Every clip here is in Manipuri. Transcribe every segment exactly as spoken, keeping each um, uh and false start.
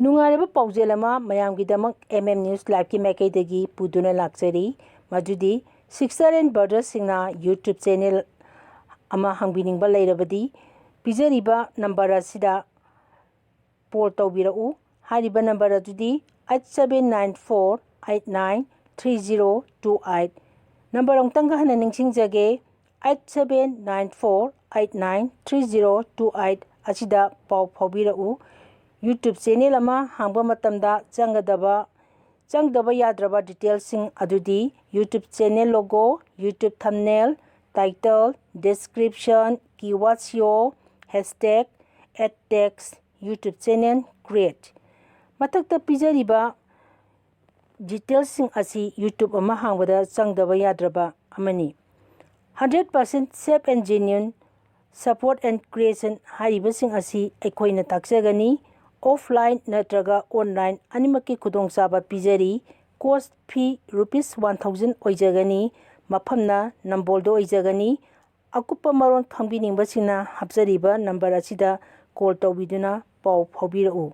ꯅꯨꯡꯉꯥꯏꯔꯕ ꯄꯥꯎꯖꯦꯜ ꯑꯃ ꯃꯌꯥꯝꯒꯤꯗꯃꯛ M M News Liveꯀꯤ ꯃꯥꯏꯀꯩꯗꯒꯤ ꯄꯨꯗꯨꯅ ꯂꯥꯛꯆꯔꯤ꯫ ꯃꯗꯨꯗꯤ sister and brotherꯁꯤꯡꯅ YouTube channel ꯑꯃ ꯍꯥꯡꯕꯤꯅꯤꯡꯕ ꯂꯩꯔꯕꯗꯤ ꯄꯤꯖꯔꯤꯕ number ꯑꯁꯤꯗ call ꯇꯧꯕꯤꯔꯛꯎ꯫ ꯍꯥꯏꯔꯤꯕ number ꯑꯗꯨꯗꯤ eight seven nine four eight nine three zero two eight꯫ Number ꯑꯃꯨꯛꯇꯪꯒ ꯍꯟꯅ ꯅꯤꯡꯁꯤꯡꯖꯒꯦ, eight seven nine four eight nine three zero two eight ꯑꯁꯤꯗ ꯄꯥꯎ ꯐꯥꯎꯕꯤꯔꯛꯎ꯫ YouTube channel ꯑꯃ ꯍꯥꯡꯕ ꯃꯇꯝꯗ ꯆꯪꯒꯗꯕ, ꯆꯪꯗꯕ ꯌꯥꯗ꯭ꯔꯕ detailꯁꯤꯡ ꯑꯗꯨꯗꯤ YouTube channel logo, YouTube thumbnail, title, description, keyword S E O, hashtag, ad text, YouTube channel create꯫ ꯃꯊꯛꯇ ꯄꯤꯖꯔꯤꯕ detailꯁꯤꯡ ꯑꯁꯤ YouTube ꯑꯃ ꯍꯥꯡꯕꯗ ꯆꯪꯗꯕ ꯌꯥꯗ꯭ꯔꯕ ꯑꯃꯅꯤ꯫ Hundred percent safe and genuine support and creation ꯍꯥꯏꯔꯤꯕꯁꯤꯡ ꯑꯁꯤ ꯑꯩꯈꯣꯏꯅ ꯇꯥꯛꯆꯒꯅꯤ꯫ Offline ꯅꯠꯇ꯭ꯔꯒ online ꯑꯅꯤꯃꯛꯀꯤ ꯈꯨꯗꯣꯡꯆꯥꯕ ꯄꯤꯖꯔꯤ꯫ Course fee rupees one thousand ꯑꯣꯏꯖꯒꯅꯤ꯫ ꯃꯐꯝꯅ ꯅꯝꯕꯣꯜꯗ ꯑꯣꯏꯖꯒꯅꯤ꯫ ꯑꯀꯨꯞꯄ ꯃꯔꯣꯜ ꯈꯪꯕꯤꯅꯤꯡꯕꯁꯤꯡꯅ ꯍꯥꯞꯆꯔꯤꯕ number ꯑꯁꯤꯗ call ꯇꯧꯕꯤꯗꯨꯅ ꯄꯥꯎ ꯐꯥꯎꯕꯤꯔꯛꯎ꯫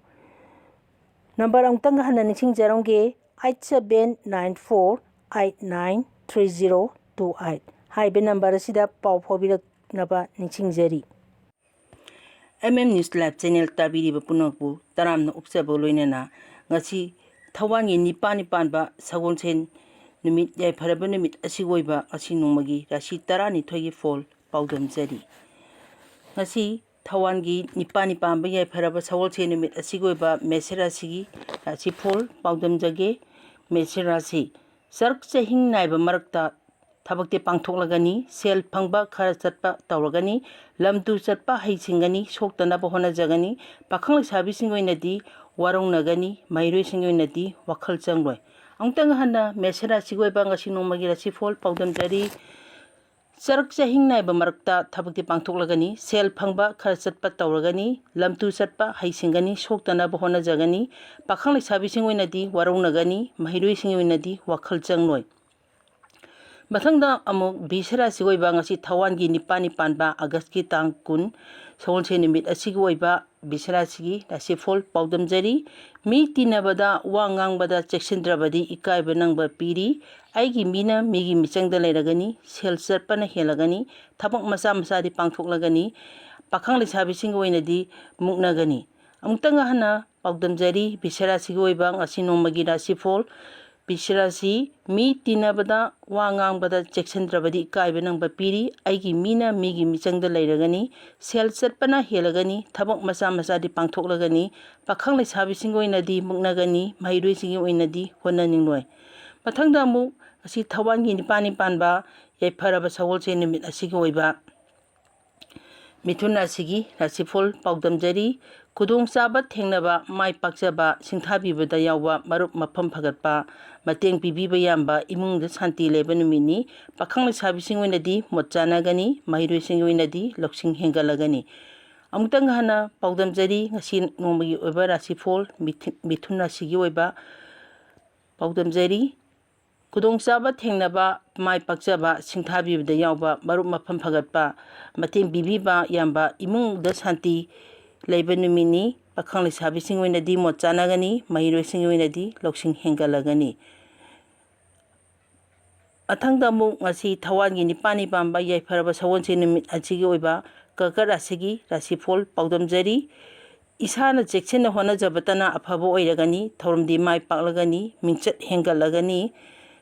Number ꯑꯃꯨꯛꯇꯪ ꯍꯟꯅ ꯅꯤꯡꯁꯤꯡꯖꯔꯝꯒꯦ, eight seven nine four eight nine three zero two eight꯫ ꯍꯥꯏꯔꯤꯕ number ꯑꯁꯤꯗ ꯄꯥꯎ ꯐꯥꯎꯕꯤꯔꯛꯅꯕ ꯅꯤꯡꯁꯤꯡꯖꯔꯤ꯫ M M News Live channel ꯇꯥꯕꯤꯔꯤꯕ ꯄꯨꯝꯅꯃꯛꯄꯨ ꯇꯔꯥꯝꯅ ꯑꯣꯛꯆꯕ ꯂꯣꯏꯅꯅ ꯉꯁꯤ ꯊꯧꯋꯥꯟꯒꯤ ꯅꯤꯄꯥꯜꯅꯤ ꯄꯥꯟꯕ ꯁꯒꯣꯜꯁꯦꯟ ꯅꯨꯃꯤꯠ, ꯌꯥꯏꯐꯔꯕ ꯅꯨꯃꯤꯠ ꯑꯁꯤꯒꯤ ꯑꯣꯏꯕ ꯉꯁꯤ ꯅꯣꯡꯃꯒꯤ ꯔꯥꯁꯤ ꯇꯔꯥꯅꯤꯊꯣꯏꯒꯤ ꯐꯣꯜ ꯄꯥꯎꯗꯝꯖꯔꯤ꯫ ꯉꯁꯤ ꯊꯧꯋꯥꯟꯒꯤ ꯅꯤꯄꯥꯜꯅꯤ ꯄꯥꯟꯕ ꯌꯥꯏꯐꯔꯕ ꯁꯒꯣꯜꯁꯦꯟ ꯅꯨꯃꯤꯠ ꯑꯁꯤꯒꯤ ꯑꯣꯏꯕ ꯃꯦꯁꯦ ꯔꯥꯁꯤꯒꯤ ꯔꯥꯁꯤꯐꯣꯜ ꯄꯥꯎꯗꯝꯖꯒꯦ꯫ ꯃꯦꯁꯦ ꯔꯥꯁꯤ: ꯆꯔꯛ ꯆꯍꯤꯡ ꯅꯥꯏꯕ ꯃꯔꯛꯇ ꯊꯕꯛꯇꯤ ꯄꯥꯡꯊꯣꯛꯂꯒꯅꯤ, ꯁꯦꯜ ꯐꯪꯕ ꯈꯔ ꯆꯠꯄ ꯇꯧꯔꯒꯅꯤ, ꯂꯝ ꯇꯨ ꯆꯠꯄ ꯍꯩꯁꯤꯡꯒꯅꯤ, ꯁꯣꯛꯇꯅꯕ ꯍꯣꯠꯅꯖꯒꯅꯤ꯫ ꯄꯥꯈꯪ ꯂꯩꯁꯥꯕꯤꯁꯤꯡꯒꯤ ꯑꯣꯏꯅꯗꯤ ꯋꯥꯔꯧꯅꯒꯅꯤ, ꯃꯍꯩꯔꯣꯏꯁꯤꯡꯒꯤ ꯑꯣꯏꯅꯗꯤ ꯋꯥꯈꯜ ꯆꯪꯂꯣꯏ꯫ ꯑꯃꯨꯛꯇꯪ ꯍꯟꯅ ꯃꯦꯁꯦ ꯔꯥꯁꯤꯒꯤ ꯑꯣꯏꯕ ꯉꯁꯤ ꯅꯣꯡꯃꯒꯤ ꯔꯥꯁꯤꯐꯣꯜ ꯄꯥꯎꯗꯝꯖꯔꯤ꯫ ꯆꯔꯛ ꯆꯍꯤꯡ ꯅꯥꯏꯕ ꯃꯔꯛꯇ ꯊꯕꯛꯇꯤ ꯄꯥꯡꯊꯣꯛꯂꯒꯅꯤ, ꯁꯦꯜ ꯐꯪꯕ ꯈꯔ ꯆꯠꯄ ꯇꯧꯔꯒꯅꯤ, ꯂꯝ ꯇꯨ ꯆꯠꯄ ꯍꯩꯁꯤꯡꯒꯅꯤ, ꯁꯣꯛꯇꯅꯕ ꯍꯣꯠꯅꯖꯒꯅꯤ꯫ ꯄꯥꯈꯪ ꯂꯩꯁꯥꯕꯤꯁꯤꯡꯒꯤ ꯑꯣꯏꯅꯗꯤ ꯋꯥꯔꯧꯅꯒꯅꯤ, ꯃꯍꯩꯔꯣꯏꯁꯤꯡꯒꯤ ꯑꯣꯏꯅꯗꯤ ꯋꯥꯈꯜ ꯆꯪꯂꯣꯏ꯫ ꯃꯊꯪꯗ ꯑꯃꯨꯛ ꯕꯤꯁ ꯔꯥꯁꯤꯒꯤ ꯑꯣꯏꯕ ꯉꯁꯤ ꯊꯧꯋꯥꯟꯒꯤ ꯅꯤꯄꯥꯜꯅꯤ ꯄꯥꯟꯕ ꯑꯥꯒꯁꯀꯤ ꯇꯥꯡ ꯀꯨꯟ, ꯁꯒꯣꯜꯁꯦꯟ ꯅꯨꯃꯤꯠ ꯑꯁꯤꯒꯤ ꯑꯣꯏꯕ ꯕꯤꯁꯔꯥꯁꯤꯒꯤ ꯔꯥꯁꯤꯐꯣꯜ ꯄꯥꯎꯗꯝꯖꯔꯤ꯫ ꯃꯤ ꯇꯤꯟꯅꯕꯗ, ꯋꯥ ꯉꯥꯡꯕꯗ ꯆꯦꯛꯁꯤꯟꯗ꯭ꯔꯕꯗꯤ ꯏꯀꯥꯏꯕ ꯅꯪꯕ ꯄꯤꯔꯤ꯫ ꯑꯩꯒꯤ ꯃꯤꯅ ꯃꯤꯒꯤ ꯃꯤꯆꯪꯗ ꯂꯩꯔꯒꯅꯤ, ꯁꯦꯜ ꯆꯠꯄꯅ ꯍꯦꯜꯂꯒꯅꯤ, ꯊꯕꯛ ꯃꯆꯥ ꯃꯆꯥꯗꯤ ꯄꯥꯡꯊꯣꯛꯂꯒꯅꯤ, ꯄꯥꯈꯪ ꯂꯩꯁꯥꯕꯤꯁꯤꯡꯒꯤ ꯑꯣꯏꯅꯗꯤ ꯃꯨꯛꯅꯒꯅꯤ꯫ ꯑꯃꯨꯛꯇꯪꯒ ꯍꯟꯅ ꯄꯥꯎꯗꯝꯖꯔꯤ, ꯕꯤꯁꯔꯥꯁꯤꯒꯤ ꯑꯣꯏꯕ ꯉꯁꯤ ꯅꯣꯡꯃꯒꯤ ꯔꯥꯁꯤꯐꯣꯜ꯫ ꯕꯤꯁꯔꯥꯁꯤ ꯃꯤ ꯇꯤꯟꯅꯕꯗ, ꯋꯥ ꯉꯥꯡꯕꯗ ꯆꯦꯛꯁꯤꯟꯗ꯭ꯔꯕꯗꯤ ꯏꯀꯥꯏꯕ ꯅꯪꯕ ꯄꯤꯔꯤ꯫ ꯑꯩꯒꯤ ꯃꯤꯅ ꯃꯤꯒꯤ ꯃꯤꯆꯪꯗ ꯂꯩꯔꯒꯅꯤ, ꯁꯦꯜ ꯆꯠꯄꯅ ꯍꯦꯜꯂꯒꯅꯤ, ꯊꯕꯛ ꯃꯆꯥ ꯃꯆꯥꯗꯤ ꯄꯥꯡꯊꯣꯛꯂꯒꯅꯤ, ꯄꯥꯈꯪ ꯂꯩꯁꯥꯕꯤꯁꯤꯡꯒꯤ ꯑꯣꯏꯅꯗꯤ ꯃꯨꯛꯅꯒꯅꯤ, ꯃꯍꯩꯔꯣꯏꯁꯤꯡꯒꯤ ꯑꯣꯏꯅꯗꯤ ꯍꯣꯠꯅꯅꯤꯡꯂꯣꯏ꯫ ꯃꯊꯪꯗ ꯑꯃꯨꯛ ꯉꯁꯤ ꯊꯋꯥꯟꯒꯤ ꯅꯤꯄꯥꯜꯅꯤ ꯄꯥꯟꯕ ꯌꯥꯏꯐꯔꯕ ꯁꯒꯣꯜꯁꯦꯟ ꯅꯨꯃꯤꯠ ꯑꯁꯤꯒꯤ ꯑꯣꯏꯕ ꯃꯤꯊꯨꯟ ꯔꯥꯁꯤꯒꯤ ꯔꯥꯁꯤꯐꯣꯜ ꯄꯥꯎꯗꯝꯖꯔꯤ꯫ ꯈꯨꯗꯣꯡꯆꯥꯕ ꯊꯦꯡꯅꯕ, ꯃꯥꯏ ꯄꯥꯛꯆꯕ, ꯁꯤꯡꯊꯥꯕꯤꯕꯗ ꯌꯥꯎꯕ ꯃꯔꯨꯞ ꯃꯐꯝ ꯐꯒꯠꯄ, ꯃꯇꯦꯡ ꯄꯤꯕꯤꯕ ꯌꯥꯝꯕ, ꯏꯃꯨꯡꯗ ꯁꯥꯟꯇꯤ ꯂꯩꯕ ꯅꯨꯃꯤꯠꯅꯤ꯫ ꯄꯥꯈꯪ ꯂꯩꯁꯥꯕꯤꯁꯤꯡꯒꯤ ꯑꯣꯏꯅꯗꯤ ꯃꯣꯠ ꯆꯥꯟꯅꯒꯅꯤ, ꯃꯍꯩꯔꯣꯏꯁꯤꯡꯒꯤ ꯑꯣꯏꯅꯗꯤ ꯂꯧꯁꯤꯡ ꯍꯦꯟꯒꯠꯂꯒꯅꯤ꯫ ꯑꯃꯨꯛꯇꯪ ꯍꯟꯅ ꯄꯥꯎꯗꯝꯖꯔꯤ, ꯉꯁꯤ ꯅꯣꯡꯃꯒꯤ ꯑꯣꯏꯕ ꯔꯥꯁꯤꯐꯣꯜ, ꯃꯤꯊꯤ-, ꯃꯤꯊꯨꯟ ꯔꯥꯁꯤꯒꯤ ꯑꯣꯏꯕ ꯄꯥꯎꯗꯝꯖꯔꯤ꯫ ꯈꯨꯗꯣꯡꯆꯥꯕ ꯊꯦꯡꯅꯕ, ꯃꯥꯏ ꯄꯥꯛꯆꯕ, ꯁꯤꯡꯊꯥꯕꯤꯕꯗ ꯌꯥꯎꯕ, ꯃꯔꯨꯞ ꯃꯐꯝ ꯐꯒꯠꯄ, ꯃꯇꯦꯡ ꯄꯤꯕꯤꯕ ꯌꯥꯝꯕ, ꯏꯃꯨꯡꯗ ꯁꯥꯟꯇꯤ ꯂꯩꯕ ꯅꯨꯃꯤꯠꯅꯤ꯫ ꯄꯥꯈꯪ ꯂꯩꯁꯥꯕꯤꯁꯤꯡꯒꯤ ꯑꯣꯏꯅꯗꯤ ꯃꯣꯠ ꯆꯥꯟꯅꯒꯅꯤ, ꯃꯍꯩꯔꯣꯏꯁꯤꯡꯒꯤ ꯑꯣꯏꯅꯗꯤ ꯂꯧꯁꯤꯡ ꯍꯦꯟꯒꯠꯂꯒꯅꯤ꯫ ꯃꯊꯪꯗ ꯑꯃꯨꯛ ꯉꯁꯤ ꯊꯋꯥꯟꯒꯤ ꯅꯤꯄꯥꯜꯅꯤ ꯄꯥꯟꯕ ꯌꯥꯏꯐꯔꯕ ꯁꯒꯣꯜꯁꯦꯟ ꯅꯨꯃꯤꯠ ꯑꯁꯤꯒꯤ ꯑꯣꯏꯕ ꯀꯔꯀꯠ ꯔꯥꯁꯤꯒꯤ ꯔꯥꯁꯤꯐꯣꯜ ꯄꯥꯎꯗꯝꯖꯔꯤ꯫ ꯏꯁꯥꯅ ꯆꯦꯛꯁꯤꯟꯅ ꯍꯣꯠꯅꯖꯕꯇꯅ ꯑꯐꯕ ꯑꯣꯏꯔꯒꯅꯤ, ꯊꯧꯔꯝꯗꯤ ꯃꯥꯏ ꯄꯥꯛꯂꯒꯅꯤ, ꯃꯤꯡꯆꯠ ꯍꯦꯟꯒꯠꯂꯒꯅꯤ,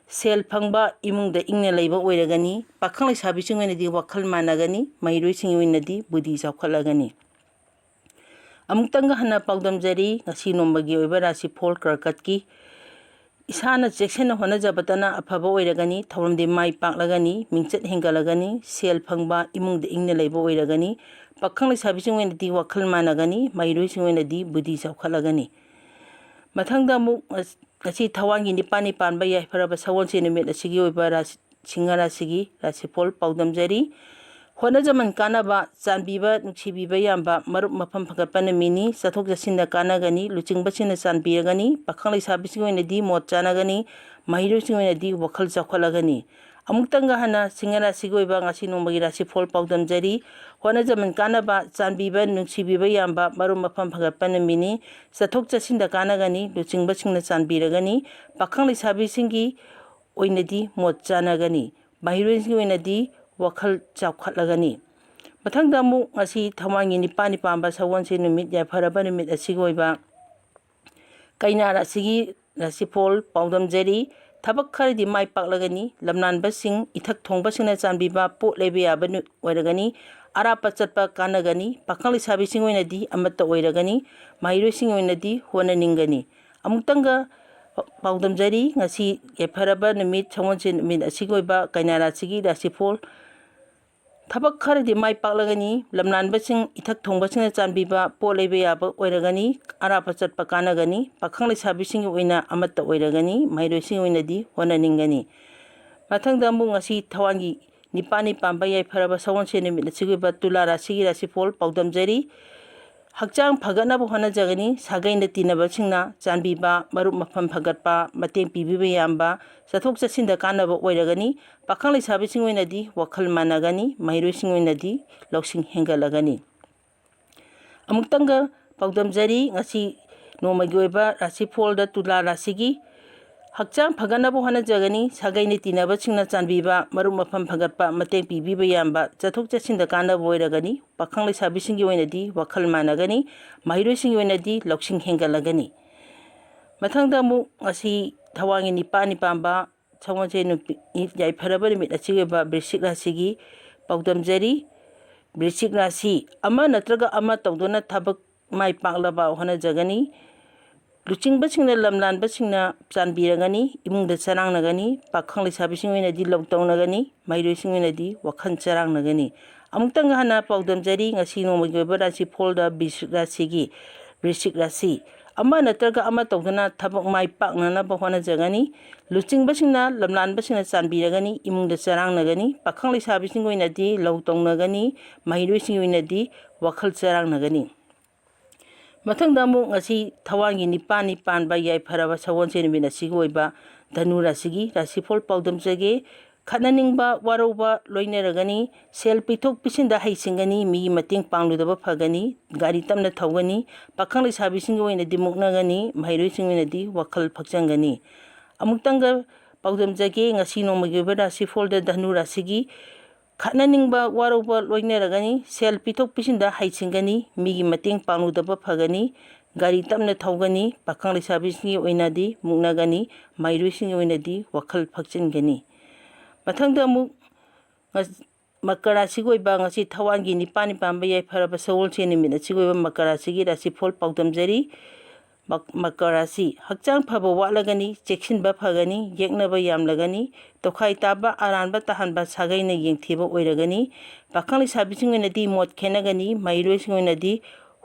ꯁꯦꯜ ꯐꯪꯕ, ꯏꯃꯨꯡꯗ ꯏꯪꯅ ꯂꯩꯕ ꯑꯣꯏꯔꯒꯅꯤ, ꯄꯥꯈꯪ ꯂꯩꯁꯥꯕꯤꯁꯤꯡ ꯑꯣꯏꯅꯗꯤ ꯋꯥꯈꯜ ꯃꯥꯟꯅꯒꯅꯤ, ꯃꯍꯩꯔꯣꯏꯁꯤꯡꯒꯤ ꯑꯣꯏꯅꯗꯤ ꯕꯨꯙꯤ ꯆꯥꯎꯈꯠꯂꯒꯅꯤ꯫ ꯑꯃꯨꯛꯇꯪꯒ ꯍꯟꯅ ꯄꯥꯎꯗꯝꯖꯔꯤ, ꯉꯁꯤ ꯅꯣꯡꯃꯒꯤ ꯑꯣꯏꯕ ꯔꯥꯁꯤꯐꯣꯜ ꯀꯔꯀꯠꯀꯤ꯫ ꯏꯁꯥꯅ ꯆꯦꯛꯁꯤꯟꯅ ꯍꯣꯠꯅꯖꯕꯇꯅ ꯑꯐꯕ ꯑꯣꯏꯔꯒꯅꯤ, ꯊꯧꯔꯝꯗꯤ ꯃꯥꯏ ꯄꯥꯛꯂꯒꯅꯤ, ꯃꯤꯡꯆꯠ ꯍꯦꯟꯒꯠꯂꯒꯅꯤ, ꯁꯦꯜ ꯐꯪꯕ, ꯏꯃꯨꯡꯗ ꯏꯪꯅ ꯂꯩꯕ ꯑꯣꯏꯔꯒꯅꯤ, ꯄꯥꯈꯪ ꯂꯩꯁꯥꯕꯤꯁꯤꯡ ꯑꯣꯏꯅꯗꯤ ꯋꯥꯈꯜ ꯃꯥꯟꯅꯒꯅꯤ, ꯃꯍꯩꯔꯣꯏꯁꯤꯡ ꯑꯣꯏꯅꯗꯤ ꯕꯨꯙꯤ ꯆꯥꯎꯈꯠꯂꯒꯅꯤ꯫ ꯃꯊꯪꯗ ꯑꯃꯨꯛ ꯉꯁꯤ ꯊꯋꯥꯟꯒꯤ ꯅꯤꯄꯥꯜꯅꯤ ꯄꯥꯟꯕ ꯌꯥꯏꯐꯔꯕ ꯁꯒꯣꯜꯁꯦꯟ ꯅꯨꯃꯤꯠ ꯑꯁꯤꯒꯤ ꯑꯣꯏꯕ ꯔꯥꯁꯤ, ꯁꯤꯡꯍ ꯔꯥꯁꯤꯒꯤ ꯔꯥꯁꯤꯐꯣꯜ ꯄꯥꯎꯗꯝꯖꯔꯤ꯫ ꯍꯣꯠꯅꯖꯃꯟ ꯀꯥꯟꯅꯕ, ꯆꯥꯟꯕꯤꯕ, ꯅꯨꯡꯁꯤꯕꯤꯕ ꯌꯥꯝꯕ, ꯃꯔꯨꯞ ꯃꯐꯝ ꯐꯒꯠꯄ ꯅꯨꯃꯤꯠꯅꯤ꯫ ꯆꯠꯊꯣꯛ ꯆꯠꯁꯤꯟꯗ ꯀꯥꯟꯅꯒꯅꯤ, ꯂꯨꯆꯤꯡꯕꯁꯤꯡꯅ ꯆꯥꯟꯕꯤꯔꯒꯅꯤ, ꯄꯥꯈꯪ ꯂꯩꯁꯥꯕꯤꯁꯤꯡ ꯑꯣꯏꯅꯗꯤ ꯃꯣꯠ ꯆꯥꯟꯅꯒꯅꯤ, ꯃꯍꯩꯔꯣꯏꯁꯤꯡ ꯑꯣꯏꯅꯗꯤ ꯋꯥꯈꯜ ꯆꯥꯎꯈꯠꯂꯒꯅꯤ꯫ ꯑꯃꯨꯛꯇꯪꯒ ꯍꯟꯅ ꯁꯤꯡꯍ ꯔꯥꯁꯤꯒꯤ ꯑꯣꯏꯕ ꯉꯁꯤ ꯅꯣꯡꯃꯒꯤ ꯔꯥꯁꯤꯐꯣꯜ ꯄꯥꯎꯗꯝꯖꯔꯤ꯫ ꯍꯣꯠꯅꯖꯃꯟ ꯀꯥꯟꯅꯕ, ꯆꯥꯟꯕꯤꯕ, ꯅꯨꯡꯁꯤꯕꯤꯕ ꯌꯥꯝꯕ, ꯃꯔꯨꯞ ꯃꯄꯥꯡ ꯐꯒꯠꯄ ꯅꯨꯃꯤꯠꯅꯤ꯫ ꯆꯠꯊꯣꯛ ꯆꯠꯁꯤꯟꯗ ꯀꯥꯟꯅꯒꯅꯤ, ꯂꯨꯆꯤꯡꯕꯁꯤꯡꯅ ꯆꯥꯟꯕꯤꯔꯒꯅꯤ꯫ ꯄꯥꯈꯪ ꯂꯩꯁꯥꯕꯤꯁꯤꯡꯒꯤ ꯑꯣꯏꯅꯗꯤ ꯃꯣꯠ ꯆꯥꯟꯅꯒꯅꯤ꯫ ꯃꯍꯩꯔꯣꯏꯁꯤꯡꯒꯤ ꯑꯣꯏꯅꯗꯤ ꯋꯥꯈꯜ ꯆꯥꯎꯈꯠꯂꯒꯅꯤ꯫ ꯃꯊꯪꯗ ꯑꯃꯨꯛ ꯉꯁꯤ ꯊꯋꯥꯟꯒꯤ ꯅꯤꯄꯥꯜꯅꯤ ꯄꯥꯟꯕ ꯁꯒꯣꯜꯁꯦꯟ ꯅꯨꯃꯤꯠ, ꯌꯥꯏꯐꯔꯕ ꯅꯨꯃꯤꯠ ꯑꯁꯤꯒꯤ ꯑꯣꯏꯕ ꯀꯩꯅꯥ ꯔꯥꯁꯤꯒꯤ ꯔꯥꯁꯤꯐꯣꯜ ꯄꯥꯎꯗꯝꯖꯔꯤ꯫ ꯊꯕꯛ ꯈꯔꯗꯤ ꯃꯥꯏ ꯄꯥꯛꯂꯒꯅꯤ꯫ ꯂꯝꯅꯥꯟꯕꯁꯤꯡ, ꯏꯊꯛ ꯊꯣꯡꯕꯁꯤꯡꯅ ꯆꯥꯟꯕꯤꯕ ꯄꯣꯠ ꯂꯩꯕ ꯌꯥꯕ ꯅꯨ-, ꯑꯣꯏꯔꯒꯅꯤ꯫ ꯑꯔꯥꯞꯄ ꯆꯠꯄ ꯀꯥꯟꯅꯒꯅꯤ꯫ ꯄꯥꯈꯪ ꯂꯩꯁꯥꯕꯤꯁꯤꯡ ꯑꯣꯏꯅꯗꯤ ꯑꯃꯠꯇ ꯑꯣꯏꯔꯒꯅꯤ꯫ ꯃꯍꯩꯔꯣꯏꯁꯤꯡ ꯑꯣꯏꯅꯗꯤ ꯍꯣꯠꯅꯅꯤꯡꯒꯅꯤ꯫ ꯑꯃꯨꯛꯇꯪꯒ ꯄꯥꯎꯗꯝꯖꯔꯤ, ꯉꯁꯤ ꯌꯥꯏꯐꯔꯕ ꯅꯨꯃꯤꯠ, ꯁꯒꯣꯜꯁꯦꯟ ꯅꯨꯃꯤꯠ ꯑꯁꯤꯒꯤ ꯑꯣꯏꯕ ꯀꯩꯅꯥ ꯔꯥꯁꯤꯒꯤ ꯔꯥꯁꯤꯐꯣꯜ꯫ ꯊꯕꯛ ꯈꯔꯗꯤ ꯃꯥꯏ ꯄꯥꯛꯂꯒꯅꯤ꯫ ꯂꯝꯅꯥꯟꯕꯁꯤꯡ, ꯏꯊꯛ ꯊꯣꯡꯕꯁꯤꯡꯅ ꯆꯥꯟꯕꯤꯕ ꯄꯣꯠ ꯂꯩꯕ ꯌꯥꯕ ꯑꯣꯏꯔꯒꯅꯤ꯫ ꯑꯔꯥꯞꯄ ꯆꯠꯄ ꯀꯥꯟꯅꯒꯅꯤ꯫ ꯄꯥꯈꯪ ꯂꯩꯁꯥꯕꯤꯁꯤꯡꯒꯤ ꯑꯣꯏꯅ ꯑꯃꯠꯇ ꯑꯣꯏꯔꯒꯅꯤ꯫ ꯃꯍꯩꯔꯣꯏꯁꯤꯡꯒꯤ ꯑꯣꯏꯅꯗꯤ ꯍꯣꯠꯅꯅꯤꯡꯒꯅꯤ꯫ ꯃꯊꯪꯗ ꯑꯃꯨꯛ ꯉꯁꯤ ꯊꯋꯥꯟꯒꯤ ꯅꯤꯄꯥꯜꯅꯤ ꯄꯥꯟꯕ ꯌꯥꯏꯐꯔꯕ ꯁꯒꯣꯜꯁꯦꯟ ꯅꯨꯃꯤꯠ ꯑꯁꯤꯒꯤ ꯑꯣꯏꯕ ꯇꯨꯂꯥ ꯔꯥꯁꯤꯒꯤ ꯔꯥꯁꯤꯐꯣꯜ ꯄꯥꯎꯗꯝꯖꯔꯤ꯫ ꯍꯛꯆꯥꯡ ꯐꯒꯠꯅꯕ ꯍꯣꯠꯅꯖꯒꯅꯤ꯫ ꯁꯥꯒꯩꯅ ꯇꯤꯟꯅꯕꯁꯤꯡꯅ ꯆꯥꯟꯕꯤꯕ, ꯃꯔꯨꯞ ꯃꯄꯥꯡ ꯐꯒꯠꯄ, ꯃꯇꯦꯡ ꯄꯤꯕꯤꯕ ꯌꯥꯝꯕ, ꯆꯠꯊꯣꯛ ꯆꯠꯁꯤꯟꯗ ꯀꯥꯟꯅꯕ ꯑꯣꯏꯔꯒꯅꯤ꯫ ꯄꯥꯈꯪ ꯂꯩꯁꯥꯕꯤꯁꯤꯡ ꯑꯣꯏꯅꯗꯤ ꯋꯥꯈꯜ ꯃꯥꯟꯅꯒꯅꯤ꯫ ꯃꯍꯩꯔꯣꯏꯁꯤꯡ ꯑꯣꯏꯅꯗꯤ ꯂꯧꯁꯤꯡ ꯍꯦꯟꯒꯠꯂꯒꯅꯤ꯫ ꯑꯃꯨꯛꯇꯪꯒ ꯄꯥꯎꯗꯝꯖꯔꯤ, ꯉꯁꯤ ꯅꯣꯡꯃꯒꯤ ꯑꯣꯏꯕ ꯔꯥꯁꯤꯐꯣꯜꯗ ꯇꯨꯂꯥ ꯔꯥꯁꯤꯒꯤ ꯍꯛꯆꯥꯡ ꯐꯒꯠꯅꯕ ꯍꯣꯠꯅꯖꯒꯅꯤ꯫ ꯁꯥꯒꯩꯅ ꯇꯤꯟꯅꯕꯁꯤꯡꯅ ꯆꯥꯟꯕꯤꯕ, ꯃꯔꯨꯞ ꯃꯄꯥꯡ ꯐꯒꯠꯄ, ꯃꯇꯦꯡ ꯄꯤꯕꯤꯕ ꯌꯥꯝꯕ, ꯆꯠꯊꯣꯛ ꯆꯠꯁꯤꯟꯗ ꯀꯥꯟꯅꯕ ꯑꯣꯏꯔꯒꯅꯤ꯫ ꯄꯥꯈꯪ ꯂꯩꯁꯥꯕꯤꯁꯤꯡꯒꯤ ꯑꯣꯏꯅꯗꯤ ꯋꯥꯈꯜ ꯃꯥꯟꯅꯒꯅꯤ꯫ ꯃꯍꯩꯔꯣꯏꯁꯤꯡꯒꯤ ꯑꯣꯏꯅꯗꯤ ꯂꯧꯁꯤꯡ ꯍꯦꯟꯒꯠꯂꯒꯅꯤ꯫ ꯃꯊꯪꯗ ꯑꯃꯨꯛ ꯉꯁꯤ ꯊꯋꯥꯟꯒꯤ ꯅꯤꯄꯥꯜꯅꯤ ꯄꯥꯟꯕ ꯁꯒꯣꯜꯁꯦꯟ ꯅꯨꯄꯤ, ꯌꯥꯏꯐꯔꯕ ꯅꯨꯃꯤꯠ ꯑꯁꯤꯒꯤ ꯑꯣꯏꯕ ꯕ꯭ꯔꯤꯁꯤꯛ ꯔꯥꯁꯤꯒꯤ ꯄꯥꯎꯗꯝꯖꯔꯤ꯫ ꯕ꯭ꯔꯤꯁꯤꯛ ꯔꯥꯁꯤ, ꯑꯃ ꯅꯠꯇ꯭ꯔꯒ ꯑꯃ ꯇꯧꯗꯨꯅ ꯊꯕꯛ ꯃꯥꯏ ꯄꯥꯛꯂꯕ ꯍꯣꯠꯅꯖꯒꯅꯤ꯫ ꯂꯨꯆꯤꯡꯕꯁꯤꯡꯅ, ꯂꯝꯂꯥꯟꯕꯁꯤꯡꯅ ꯆꯥꯟꯕꯤꯔꯒꯅꯤ꯫ ꯏꯃꯨꯡꯗ ꯆꯔꯥꯡꯅꯒꯅꯤ꯫ ꯄꯥꯈꯪ ꯂꯩꯁꯥꯕꯤꯁꯤꯡ ꯑꯣꯏꯅꯗꯤ ꯂꯧ ꯇꯧꯅꯒꯅꯤ꯫ ꯃꯍꯩꯔꯣꯏꯁꯤꯡ ꯑꯣꯏꯅꯗꯤ ꯋꯥꯈꯜ ꯆꯔꯥꯡꯅꯒꯅꯤ꯫ ꯑꯃꯨꯛꯇꯪꯒ ꯍꯟꯅ ꯄꯥꯎꯗꯝꯖꯔꯤ, ꯉꯁꯤ ꯅꯣꯡꯃꯒꯤ ꯑꯣꯏꯕ ꯔꯥꯁꯤꯐꯣꯜꯗ ꯕ꯭ꯔꯤꯁꯤꯛ ꯔꯥꯁꯤꯒꯤ, ꯕ꯭ꯔꯤꯁꯤꯛ ꯔꯥꯁꯤ, ꯑꯃ ꯅꯠꯇ꯭ꯔꯒ ꯑꯃ ꯇꯧꯗꯨꯅ ꯊꯕꯛ ꯃꯥꯏ ꯄꯥꯛꯅꯅꯕ ꯍꯣꯠꯅꯖꯒꯅꯤ꯫ ꯂꯨꯆꯤꯡꯕꯁꯤꯡꯅ, ꯂꯝꯂꯥꯟꯕꯁꯤꯡꯅ ꯆꯥꯟꯕꯤꯔꯒꯅꯤ꯫ ꯏꯃꯨꯡꯗ ꯆꯔꯥꯡꯅꯒꯅꯤ꯫ ꯄꯥꯈꯪ ꯂꯩꯁꯥꯕꯤꯁꯤꯡꯒꯤ ꯑꯣꯏꯅꯗꯤ ꯂꯧ ꯇꯧꯅꯒꯅꯤ꯫ ꯃꯍꯩꯔꯣꯏꯁꯤꯡꯒꯤ ꯑꯣꯏꯅꯗꯤ ꯋꯥꯈꯜ ꯆꯔꯥꯡꯅꯒꯅꯤ꯫ ꯃꯊꯪꯗ ꯑꯃꯨꯛ ꯉꯁꯤ ꯊꯋꯥꯟꯒꯤ ꯅꯤꯄꯥꯜꯅꯤ ꯄꯥꯟꯕ ꯌꯥꯏꯐꯔꯕ ꯁꯒꯣꯜꯁꯦꯟ ꯅꯨꯃꯤꯠ ꯑꯁꯤꯒꯤ ꯑꯣꯏꯕ ꯙꯅꯨ ꯔꯥꯁꯤꯒꯤ ꯔꯥꯁꯤꯐꯣꯜ ꯄꯥꯎꯗꯝꯖꯒꯦ꯫ ꯈꯠꯅꯅꯤꯡꯕ, ꯋꯥꯔꯧꯕ ꯂꯣꯏꯅꯔꯒꯅꯤ꯫ ꯁꯦꯜ ꯄꯤꯊꯣꯛ ꯄꯤꯁꯤꯟꯗ ꯍꯩꯁꯤꯡꯒꯅꯤ, ꯃꯤꯒꯤ ꯃꯇꯦꯡ ꯄꯥꯡꯂꯨꯗꯕ ꯐꯒꯅꯤ꯫ ꯒꯥꯔꯤ ꯇꯞꯅ ꯊꯧꯒꯅꯤ꯫ ꯄꯥꯈꯪ ꯂꯩꯁꯥꯕꯤꯁꯤꯡꯒꯤ ꯑꯣꯏꯅꯗꯤ ꯃꯨꯛꯅꯒꯅꯤ, ꯃꯍꯩꯔꯣꯏꯁꯤꯡꯒꯤ ꯑꯣꯏꯅꯗꯤ ꯋꯥꯈꯜ ꯐꯛꯆꯟꯒꯅꯤ꯫ ꯑꯃꯨꯛꯇꯪꯒ ꯄꯥꯎꯗꯝꯖꯒꯦ, ꯉꯁꯤ ꯅꯣꯡꯃꯒꯤ ꯑꯣꯏꯕ ꯔꯥꯁꯤꯐꯣꯜꯗ ꯙꯅꯨ ꯔꯥꯁꯤꯒꯤ ꯈꯠꯅꯅꯤꯡꯕ, ꯋꯥꯔꯧꯕ ꯂꯣꯏꯅꯔꯒꯅꯤ꯫ ꯁꯦꯜ ꯄꯤꯊꯣꯛ ꯄꯤꯁꯤꯟꯗ ꯍꯩꯁꯤꯡꯒꯅꯤ, ꯃꯤꯒꯤ ꯃꯇꯦꯡ ꯄꯥꯡꯂꯨꯗꯕ ꯐꯒꯅꯤ꯫ ꯒꯥꯔꯤ ꯇꯞꯅ ꯊꯧꯒꯅꯤ꯫ ꯄꯥꯈꯪ ꯂꯩꯁꯥꯕꯤꯁꯤꯡꯒꯤ ꯑꯣꯏꯅꯗꯤ ꯃꯨꯛꯅꯒꯅꯤ, ꯃꯍꯩꯔꯣꯏꯁꯤꯡꯒꯤ ꯑꯣꯏꯅꯗꯤ ꯋꯥꯈꯜ ꯐꯛꯆꯟꯒꯅꯤ꯫ ꯃꯊꯪꯗ ꯑꯃꯨꯛ ꯉ-, ꯃꯀꯔ ꯔꯥꯁꯤꯒꯤ ꯑꯣꯏꯕ ꯉꯁꯤ ꯊꯋꯥꯟꯒꯤ ꯅꯤꯄꯥꯜꯅꯤ ꯄꯥꯟꯕ ꯌꯥꯏꯐꯔꯕ ꯁꯒꯣꯜꯁꯦꯟ ꯅꯨꯃꯤꯠ ꯑꯁꯤꯒꯤ ꯑꯣꯏꯕ ꯃꯀꯔ ꯔꯥꯁꯤꯒꯤ ꯔꯥꯁꯤꯐꯣꯜ ꯄꯥꯎꯗꯝꯖꯔꯤ꯫ ꯃꯛ-, ꯃꯀꯔ ꯔꯥꯁꯤ, ꯍꯛꯆꯥꯡ ꯐꯕ ꯋꯥꯠꯂꯒꯅꯤ, ꯆꯦꯛꯁꯤꯟꯕ ꯐꯒꯅꯤ, ꯌꯦꯛꯅꯕ ꯌꯥꯝꯂꯒꯅꯤ, ꯇꯣꯈꯥꯏ ꯇꯥꯕ, ꯑꯔꯥꯟꯕ ꯇꯥꯍꯟꯕ ꯁꯥꯒꯩꯅ ꯌꯦꯡꯊꯤꯕ ꯑꯣꯏꯔꯒꯅꯤ꯫ ꯄꯥꯈꯪ ꯂꯩꯁꯥꯕꯤꯁꯤꯡ ꯑꯣꯏꯅꯗꯤ ꯃꯣꯠ ꯈꯦꯠꯅꯒꯅꯤ, ꯃꯍꯩꯔꯣꯏꯁꯤꯡ ꯑꯣꯏꯅꯗꯤ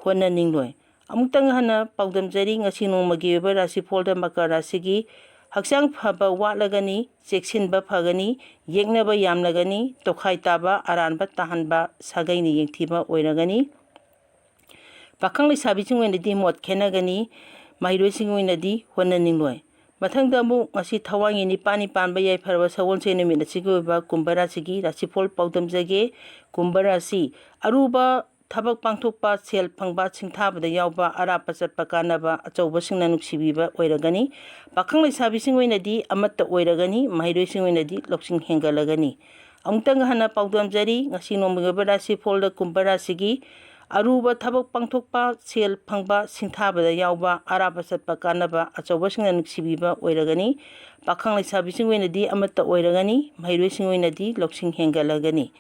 ꯍꯣꯠꯅꯅꯤꯡꯂꯣꯏ꯫ ꯑꯃꯨꯛꯇꯪ ꯍꯟꯅ ꯄꯥꯎꯗꯝꯖꯔꯤ, ꯉꯁꯤ ꯅꯣꯡꯃꯒꯤ ꯑꯣꯏꯕ ꯔꯥꯁꯤꯐꯣꯜꯗ ꯃꯀꯔ ꯔꯥꯁꯤꯒꯤ ꯍꯛꯆꯥꯡ ꯐꯕ ꯋꯥꯠꯂꯒꯅꯤ, ꯆꯦꯛꯁꯤꯟꯕ ꯐꯒꯅꯤ, ꯌꯦꯛꯅꯕ ꯌꯥꯝꯂꯒꯅꯤ, ꯇꯣꯈꯥꯏ ꯇꯥꯕ, ꯑꯔꯥꯟꯕ ꯇꯥꯍꯟꯕ ꯁꯥꯒꯩꯅ ꯌꯦꯡꯊꯤꯕ ꯑꯣꯏꯔꯒꯅꯤ꯫ ꯄꯥꯈꯪ ꯂꯩꯁꯥꯕꯤꯁꯤꯡ ꯑꯣꯏꯅꯗꯤ ꯃꯣꯠ ꯈꯦꯠꯅꯒꯅꯤ, ꯃꯍꯩꯔꯣꯏꯁꯤꯡ ꯑꯣꯏꯅꯗꯤ ꯍꯣꯠꯅꯅꯤꯡꯂꯣꯏ꯫ ꯃꯊꯪꯗ ꯑꯃꯨꯛ ꯉꯁꯤ ꯊꯋꯥꯟꯒꯤ ꯅꯤꯄꯥꯜꯅꯤ ꯄꯥꯟꯕ ꯌꯥꯏꯐꯔꯕ ꯁꯒꯣꯜꯁꯦꯟ ꯅꯨꯃꯤꯠ ꯑꯁꯤꯒꯤ ꯑꯣꯏꯕ ꯀꯨꯝꯚ ꯔꯥꯁꯤꯒꯤ ꯔꯥꯁꯤꯐꯣꯜ ꯄꯥꯎꯗꯝꯖꯒꯦ꯫ ꯀꯨꯝꯚ ꯔꯥꯁꯤ, ꯑꯔꯨꯕ ꯊꯕꯛ ꯄꯥꯡꯊꯣꯛꯄ, ꯁꯦꯜ ꯐꯪꯕ, ꯁꯤꯡꯊꯥꯕꯗ ꯌꯥꯎꯕ, ꯑꯔꯥꯞꯄ ꯆꯠꯄ ꯀꯥꯟꯅꯕ, ꯑꯆꯧꯕꯁꯤꯡꯅ ꯅꯨꯡꯁꯤꯕꯤꯕ ꯑꯣꯏꯔꯒꯅꯤ꯫ ꯄꯥꯈꯪ ꯂꯩꯁꯥꯕꯤꯁꯤꯡ ꯑꯣꯏꯅꯗꯤ ꯑꯃꯠꯇ ꯑꯣꯏꯔꯒꯅꯤ, ꯃꯍꯩꯔꯣꯏꯁꯤꯡ ꯑꯣꯏꯅꯗꯤ ꯂꯧꯁꯤꯡ ꯍꯦꯟꯒꯠꯂꯒꯅꯤ꯫ ꯑꯃꯨꯛꯇꯪ ꯍꯟꯅ ꯄꯥꯎꯗꯝꯖꯔꯤ, ꯉꯁꯤ ꯅꯣꯡꯃꯒꯤ ꯑꯣꯏꯕ ꯔꯥꯁꯤꯐꯣꯜꯗ ꯀꯨꯝꯚ ꯔꯥꯁꯤꯒꯤ ꯑꯔꯨꯕ ꯊꯕꯛ ꯄꯥꯡꯊꯣꯛꯄ, ꯁꯦꯜ ꯐꯪꯕ, ꯁꯤꯡꯊꯥꯕꯗ ꯌꯥꯎꯕ, ꯑꯔꯥꯞꯄ ꯆꯠꯄ ꯀꯥꯟꯅꯕ, ꯑꯆꯧꯕꯁꯤꯡꯅ ꯅꯨꯡꯁꯤꯕꯤꯕ ꯑꯣꯏꯔꯒꯅꯤ꯫ ꯄꯥꯈꯪ ꯂꯩꯁꯥꯕꯤꯁꯤꯡ ꯑꯣꯏꯅꯗꯤ ꯑꯃꯠꯇ ꯑꯣꯏꯔꯒꯅꯤ, ꯃꯍꯩꯔꯣꯏꯁꯤꯡ ꯑꯣꯏꯅꯗꯤ ꯂꯧꯁꯤꯡ ꯍꯦꯟꯒꯠꯂꯒꯅꯤ꯫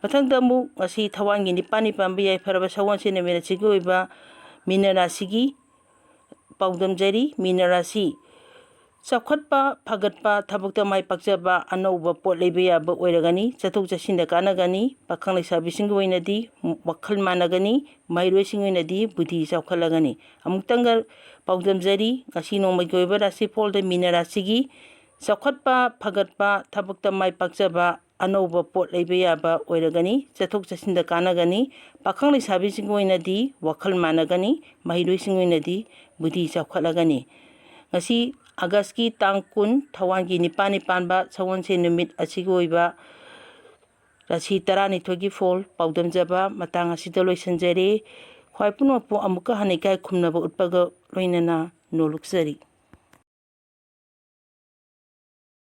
ꯃꯊꯪꯗ ꯑꯃꯨꯛ ꯉꯁꯤ ꯊꯋꯥꯟꯒꯤ ꯅꯤꯄꯥꯜꯅꯤ ꯄꯥꯟꯕ ꯌꯥꯏꯐꯔꯕ ꯁꯒꯣꯜꯁꯦꯟ ꯅꯨꯃꯤꯠ ꯑꯁꯤꯒꯤ ꯑꯣꯏꯕ ꯃꯤꯅ ꯔꯥꯁꯤꯒꯤ ꯄꯥꯎꯗꯝꯖꯔꯤ꯫ ꯃꯤꯅ ꯔꯥꯁꯤ, ꯆꯥꯎꯈꯠꯄ, ꯐꯒꯠꯄ, ꯊꯕꯛꯇ ꯃꯥꯏ ꯄꯥꯛꯆꯕ, ꯑꯅꯧꯕ ꯄꯣꯠ ꯂꯩꯕ ꯌꯥꯕ ꯑꯣꯏꯔꯒꯅꯤ꯫ ꯆꯠꯊꯣꯛ ꯆꯠꯁꯤꯟꯗ ꯀꯥꯟꯅꯒꯅꯤ꯫ ꯄꯥꯈꯪ ꯂꯩꯁꯥꯕꯤꯁꯤꯡꯒꯤ ꯑꯣꯏꯅꯗꯤ ꯋꯥꯈꯜ ꯃꯥꯟꯅꯒꯅꯤ꯫ ꯃꯍꯩꯔꯣꯏꯁꯤꯡꯒꯤ ꯑꯣꯏꯅꯗꯤ ꯕꯨꯙꯤ ꯆꯥꯎꯈꯠꯂꯒꯅꯤ꯫ ꯑꯃꯨꯛꯇꯪꯒ ꯄꯥꯎꯗꯝꯖꯔꯤ, ꯉꯁꯤ ꯅꯣꯡꯃꯒꯤ ꯑꯣꯏꯕ ꯔꯥꯁꯤꯐꯣꯜꯗ ꯃꯤꯅ ꯔꯥꯁꯤꯒꯤ ꯆꯥꯎꯈꯠꯄ, ꯐꯒꯠꯄ, ꯊꯕꯛꯇ ꯃꯥꯏ ꯄꯥꯛꯆꯕ, ꯑꯅꯧꯕ ꯄꯣꯠ ꯂꯩꯕ ꯌꯥꯕ ꯑꯣꯏꯔꯒꯅꯤ꯫ ꯆꯠꯊꯣꯛ ꯆꯠꯁꯤꯟꯗ ꯀꯥꯟꯅꯒꯅꯤ꯫ ꯄꯥꯈꯪ ꯂꯩꯁꯥꯕꯤꯁꯤꯡꯒꯤ ꯑꯣꯏꯅꯗꯤ ꯋꯥꯈꯜ ꯃꯥꯟꯅꯒꯅꯤ꯫ ꯃꯍꯩꯔꯣꯏꯁꯤꯡꯒꯤ ꯑꯣꯏꯅꯗꯤ ꯕꯨꯙꯤ ꯆꯥꯎꯈꯠꯂꯒꯅꯤ꯫ ꯉꯁꯤ ꯑꯥꯒꯁꯀꯤ ꯇꯥꯡ ꯀꯨꯟ, ꯊꯧꯋꯥꯟꯒꯤ ꯅꯤꯄꯥꯜꯅꯤ ꯄꯥꯟꯕ ꯁꯒꯣꯜꯁꯦꯟ ꯅꯨꯃꯤꯠ ꯑꯁꯤꯒꯤ ꯑꯣꯏꯕ ꯔꯥꯁꯤ ꯇꯔꯥꯅꯤꯊꯣꯏꯒꯤ ꯐꯣꯜ ꯄꯥꯎꯗꯝꯖꯕ ꯃꯇꯥꯡ ꯑꯁꯤꯗ ꯂꯣꯏꯁꯤꯟꯖꯔꯦ꯫ ꯈ꯭ꯋꯥꯏ ꯄꯨꯝꯅꯃꯛꯄꯨ ꯑꯃꯨꯛꯀ ꯍꯟꯅ ꯏꯀꯥꯏ ꯈꯨꯝꯅꯕ ꯎꯠꯄꯒ ꯂꯣꯏꯅꯅ ꯅꯣꯂꯨꯛꯆꯔꯤ꯫